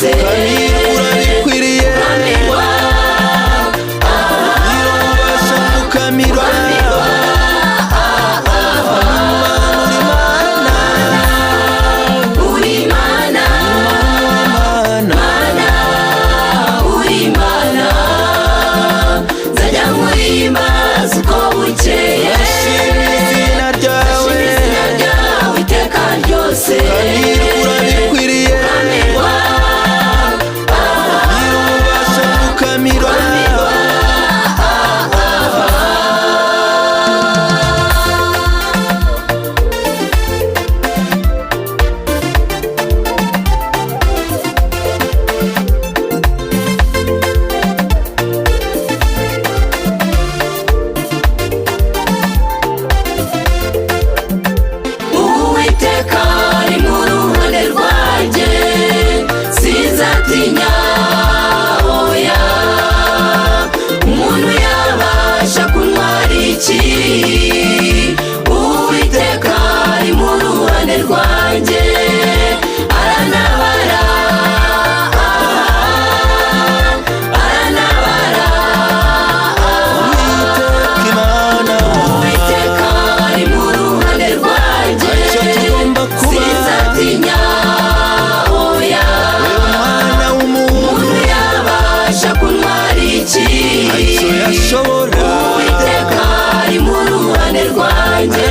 ryose. Kamirwa, urabikwiriye. Ukamirwa. Nyir'ububasha, pfukamirwa. Uri Imana. Imana. Mana, uri Imana, nzajya nkuhimbaza uko bukeye. Ashima izina ryawe. Ashima izina ryawe iteka ryose. Kamirwa, urabikwiriye. Ukamirwa. Nyir'ububasha, pfukamirwa. Uwiteka ari mu ruhande rwanjye, sinzatinya, oya. Umuntu yabasha kuntwara iki? Uwiteka ari mu ruhande rwanjye, arantabara, arantabara. Uwiteka Imana. Uwiteka ari mu ruhande rwanjye, Ntacyo tugomba kuba. sinzatinya, oya. Wewe mwana w'umuntu. Umuntu yabasha kuntwara iki? Ntacyo yashobora. Uwiteka ari mu ruhande rwanjye.